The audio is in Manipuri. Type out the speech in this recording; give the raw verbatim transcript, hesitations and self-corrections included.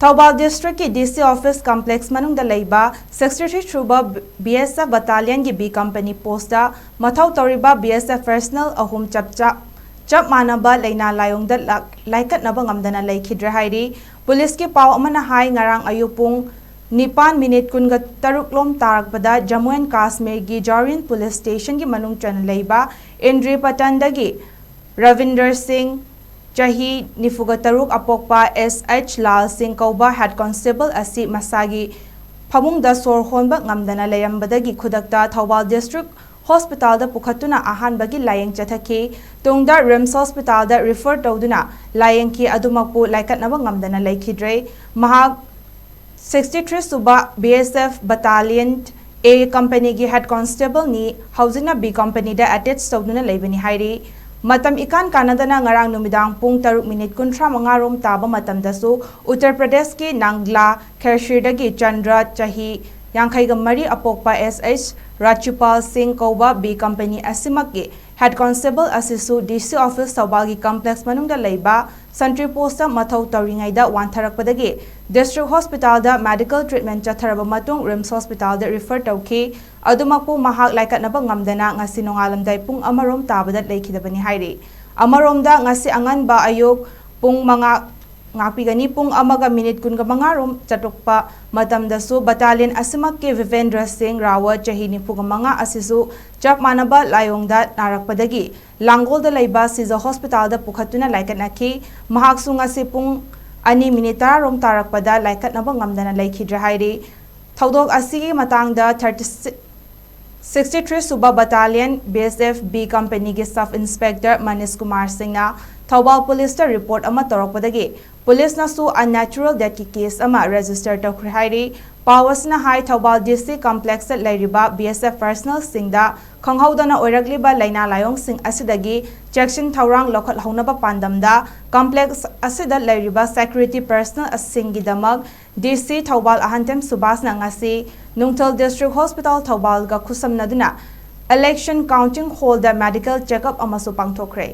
ꯊꯧꯕꯥꯜ ꯗꯤꯁꯇ꯭ꯔꯤꯛꯀꯤ ꯗꯤ ꯁꯤ ꯑꯣꯐꯤꯁ ꯀꯝꯄ꯭ꯂꯦꯛꯁ ꯃꯅꯨꯡꯗ ꯂꯩꯕ ꯁꯤꯛꯁꯇꯤ ꯊ꯭ꯔꯤ ꯁꯨꯕ ꯕꯤ ꯑꯦꯁ ꯑꯦꯐ ꯕꯇꯥꯂꯤꯌꯟꯒꯤ ꯕꯤ ꯀꯝꯄꯅꯤ ꯄꯣꯁꯇ ꯃꯊꯧ ꯇꯧꯔꯤꯕ ꯕꯤ ꯑꯦꯁ ꯑꯦꯐ ꯄꯔꯁꯅꯦꯜ ꯑꯍꯨꯝ ꯆꯞ ꯆꯥ ꯆꯞ ꯃꯥꯟꯅꯕ ꯂꯥꯏꯅꯥ ꯂꯥꯏꯑꯣꯡꯗ ꯂꯥꯏꯀꯠꯅꯕ ꯉꯝꯗꯅ ꯂꯩꯈꯤꯗ꯭ꯔꯦ ꯍꯥꯏꯔꯤ꯫ ꯄꯨꯂꯤꯁꯀꯤ ꯄꯥꯎ ꯑꯃꯅ ꯍꯥꯏ, ꯉꯔꯥꯡ ꯑꯌꯨꯛ ꯄꯨꯡ ꯅꯤꯄꯥꯟ ꯃꯤꯅꯤꯠ ꯀꯨꯟꯒ ꯇꯔꯨꯛ ꯂꯣꯝ ꯇꯥꯔꯛꯄꯗ ꯖꯃꯨ ꯑꯦꯟ ꯀꯥꯁꯃꯤꯔꯒꯤ ꯖꯥꯔꯤꯟ ꯄꯨꯂꯤꯁ ꯁ꯭ꯇꯦꯁꯟꯒꯤ ꯃꯅꯨꯡ ꯆꯟꯅ ꯂꯩꯕ ꯏꯟꯗ꯭ꯔꯤ ꯄꯇꯟꯗꯒꯤ ꯔꯕꯤꯟꯗꯔ ꯁꯤꯡ, ꯆꯍꯤ ꯅꯤꯐꯨꯒ ꯇꯔꯨꯛ ꯑꯄꯣꯛꯄ, ꯑꯦꯁ ꯑꯩꯆ ꯂꯥꯜ ꯁꯤꯡ ꯀꯧꯕ ꯍꯦꯗ ꯀꯣꯟꯁꯇꯦꯕꯜ ꯑꯁꯤ ꯃꯁꯥꯒꯤ ꯐꯃꯨꯡꯗ ꯁꯣꯔ ꯍꯣꯟꯕ ꯉꯝꯗꯅ ꯂꯩꯔꯝꯕꯗꯒꯤ ꯈꯨꯗꯛꯇ ꯊꯧꯕꯥꯜ ꯗꯤꯁꯇ꯭ꯔꯤꯛ ꯍꯣꯁꯄꯤꯇꯥꯜꯗ ꯄꯨꯈꯠꯇꯨꯅ ꯑꯍꯥꯟꯕꯒꯤ ꯂꯥꯌꯦꯡ ꯆꯠꯊꯈꯤ꯫ ꯇꯨꯡꯗ ꯔꯤꯝꯁ ꯍꯣꯁꯄꯤꯇꯥꯜꯗ ꯔꯤꯐꯔ ꯇꯧꯗꯨꯅ ꯂꯥꯌꯦꯡꯈꯤ, ꯑꯗꯨꯃꯛꯄꯨ ꯂꯥꯏꯀꯠꯅꯕ ꯉꯝꯗꯅ ꯂꯩꯈꯤꯗ꯭ꯔꯦ꯫ ꯃꯍꯥꯛ ꯁꯤꯛꯁꯇꯤ ꯊ꯭ꯔꯤ ꯁꯨꯕ ꯕꯤ ꯑꯦꯁ ꯑꯦꯐ ꯕꯇꯥꯂꯤꯌꯟ ꯑꯦ ꯀꯝꯄꯅꯤꯒꯤ ꯍꯦꯗ ꯀꯣꯟꯁꯇꯦꯕꯜꯅꯤ, ꯍꯧꯖꯤꯛꯅ ꯕꯤ ꯀꯝꯄꯅꯤꯗ ꯑꯦꯇꯦꯆ ꯇꯧꯗꯨꯅ ꯂꯩꯕꯅꯤ ꯍꯥꯏꯔꯤ꯫ ꯃꯇꯝ ꯏꯀꯥꯟ ꯀꯥꯟꯅꯗꯅ ꯉꯔꯥꯡ ꯅꯨꯃꯤꯗꯥꯡ ꯄꯨꯡ ꯇꯔꯨꯛ ꯃꯤꯅꯤꯠ ꯀꯨꯟꯊ꯭ꯔꯥ ꯃꯉꯥ ꯔꯣꯝ ꯇꯥꯕ ꯃꯇꯝꯗꯁꯨ ꯎꯠꯇꯔ ꯄ꯭ꯔꯗꯦꯁꯀꯤ ꯅꯥꯡꯒ꯭ꯂꯥ ꯈꯦꯔꯁꯤꯔꯗꯒꯤ ꯆꯟꯗ꯭ꯔ, ꯆꯍꯤ ꯌꯥꯡꯈꯩꯒ ꯃꯔꯤ ꯑꯄꯣꯛꯄ, ꯑꯦꯁ ꯑꯩꯆ ꯔꯥꯖꯄꯥꯜ ꯁꯤꯡ ꯀꯧꯕ ꯕꯤ ꯀꯝꯄꯅꯤ ꯑꯁꯤꯃꯛꯀꯤ ꯍꯦꯗ ꯀꯣꯟꯁꯇꯦꯕꯜ ꯑꯁꯤꯁꯨ ꯗꯤ ꯁꯤ ꯑꯣꯐꯤꯁ ꯊꯧꯕꯥꯜꯒꯤ ꯀꯝꯄ꯭ꯂꯦꯛꯁ ꯃꯅꯨꯡꯗ ꯂꯩꯕ ꯁꯟꯇ꯭ꯔꯤ ꯄꯣꯁꯇ ꯃꯊꯧ ꯇꯧꯔꯤꯉꯩꯗ ꯋꯥꯟꯊꯔꯛꯄꯗꯒꯤ ꯗꯤꯁꯇ꯭ꯔꯤꯛ ꯍꯣꯁꯄꯤꯇꯥꯜꯗ ꯃꯦꯗꯤꯀꯦꯜ ꯇ꯭ꯔꯤꯠꯃꯦꯟ ꯆꯠꯊꯔꯕ ꯃꯇꯨꯡ ꯔꯤꯝꯁ ꯍꯣꯁꯄꯤꯇꯥꯜꯗ ꯔꯤꯐꯔ ꯇꯧꯈꯤ꯫ ꯑꯗꯨꯃꯛꯄꯨ ꯃꯍꯥꯛ ꯂꯥꯏꯀꯠꯅꯕ ꯉꯝꯗꯅ ꯉꯁꯤ ꯅꯣꯡꯉꯥꯜꯂꯝꯗꯥꯏ ꯄꯨꯡ ꯑꯃꯔꯣꯝ ꯇꯥꯕꯗ ꯂꯩꯈꯤꯗꯕꯅꯤ ꯍꯥꯏꯔꯤ꯫ ꯑꯃꯔꯣꯝꯗ ꯉꯁꯤ ꯑꯉꯟꯕ ꯑꯌꯨꯛ ꯄꯨꯡ ꯃꯉꯥ ꯉꯥꯛꯄꯤꯒꯅꯤ꯫ ꯄꯨꯡ ꯑꯃꯒ ꯃꯤꯅꯤꯠ ꯀꯨꯟꯒ ꯃꯉꯥ ꯔꯣꯝ ꯆꯠꯂꯛꯄ ꯃꯇꯝꯗꯁꯨ ꯕꯇꯥꯂꯤꯌꯟ ꯑꯁꯤꯃꯛꯀꯤ ꯚꯤꯚꯦꯟꯗ꯭ꯔ ꯁꯤꯡ ꯔꯥꯋꯠ, ꯆꯍꯤ ꯅꯤꯐꯨꯒ ꯃꯉꯥ ꯑꯁꯤꯁꯨ ꯆꯞ ꯃꯥꯟꯅꯕ ꯂꯥꯏꯑꯣꯡꯗ ꯅꯥꯔꯛꯄꯗꯒꯤ ꯂꯥꯡꯒꯣꯜꯗ ꯂꯩꯕ ꯁꯤꯖ ꯍꯣꯁꯄꯤꯇꯥꯜꯗ ꯄꯨꯈꯠꯇꯨꯅ ꯂꯥꯏꯀꯠꯅꯈꯤ꯫ ꯃꯍꯥꯛꯁꯨ ꯉꯁꯤ ꯄꯨꯡ ꯑꯅꯤ ꯃꯤꯅꯤꯠ ꯇꯔꯥ ꯔꯣꯝ ꯇꯥꯔꯛꯄꯗ ꯂꯥꯏꯀꯠꯅꯕ ꯉꯝꯗꯅ ꯂꯩꯈꯤꯗ꯭ꯔꯦ ꯍꯥꯏꯔꯤ꯫ ꯊꯧꯗꯣꯛ ꯑꯁꯤꯒꯤ ꯃꯇꯥꯡꯗ ꯊꯥꯔꯇꯤ ꯁꯤꯛꯁ ꯁꯤꯛꯁꯇꯤ ꯊ꯭ꯔꯤ ꯁꯨꯕ ꯕꯇꯥꯂꯤꯌꯟ ꯕꯤ ꯑꯦꯁ ꯑꯦꯐ ꯕꯤ ꯀꯝꯄꯅꯤꯒꯤ ꯁꯕ ꯏꯟꯁꯄꯦꯛꯇꯔ ꯃꯅꯤꯁ ꯀꯨꯃꯥꯔ ꯁꯤꯡꯅ ꯊꯧꯕꯥꯜ ꯄꯨꯂꯤꯁꯇ ꯔꯤꯄꯣꯔꯠ ꯑꯃ ꯇꯧꯔꯛꯄꯗꯒꯤ ꯄꯨꯂꯤꯁꯅꯁꯨ ꯑꯟꯅꯦꯆꯔꯦꯜ ꯗꯦꯠꯀꯤ ꯀꯦꯁ ꯑꯃ ꯔꯦꯖꯤꯁꯇꯔ ꯇꯧꯈ꯭ꯔꯦ ꯍꯥꯏꯔꯤ꯫ ꯄꯥꯎ ꯑꯁꯤꯅ ꯍꯥꯏ, ꯊꯧꯕꯥꯜ ꯗꯤ ꯁꯤ ꯀꯝꯄ꯭ꯂꯦꯛꯁꯇ ꯂꯩꯔꯤꯕ ꯕꯤ ꯑꯦꯁ ꯑꯦꯐ ꯄꯔꯁꯅꯦꯜꯁꯤꯡꯗ ꯈꯪꯍꯧꯗꯅ ꯑꯣꯏꯔꯛꯂꯤꯕ ꯂꯥꯏꯅꯥ ꯂꯥꯏꯑꯣꯡꯁꯤꯡ ꯑꯁꯤꯗꯒꯤ ꯆꯦꯛꯁꯤꯟ ꯊꯧꯔꯥꯡ ꯂꯧꯈꯠꯍꯧꯅꯕ ꯄꯥꯟꯗꯝꯗ ꯀꯝꯄ꯭ꯂꯦꯛꯁ ꯑꯁꯤꯗ ꯂꯩꯔꯤꯕ ꯁꯦꯀ꯭ꯌꯨꯔꯤꯇꯤ ꯄꯔꯁꯅꯦꯜꯁꯤꯡꯒꯤꯗꯃꯛ ꯗꯤ ꯁꯤ ꯊꯧꯕꯥꯜ ꯑꯍꯟꯇꯦꯝ ꯁꯨꯕꯥꯁꯅ ꯉꯁꯤ ꯅꯨꯡꯊꯤꯜ ꯗꯤꯁꯇ꯭ꯔꯤꯛ ꯍꯣꯁꯄꯤꯇꯥꯜ ꯊꯧꯕꯥꯜꯒ ꯈꯨꯠꯁꯝꯅꯗꯨꯅ ꯏꯂꯦꯛꯁꯟ ꯀꯥꯎꯟꯇꯤꯡ ꯍꯣꯜꯗ ꯃꯦꯗꯤꯀꯦꯜ ꯆꯦꯛꯑꯞ ꯑꯃꯁꯨ ꯄꯥꯡꯊꯣꯛꯈ꯭ꯔꯦ꯫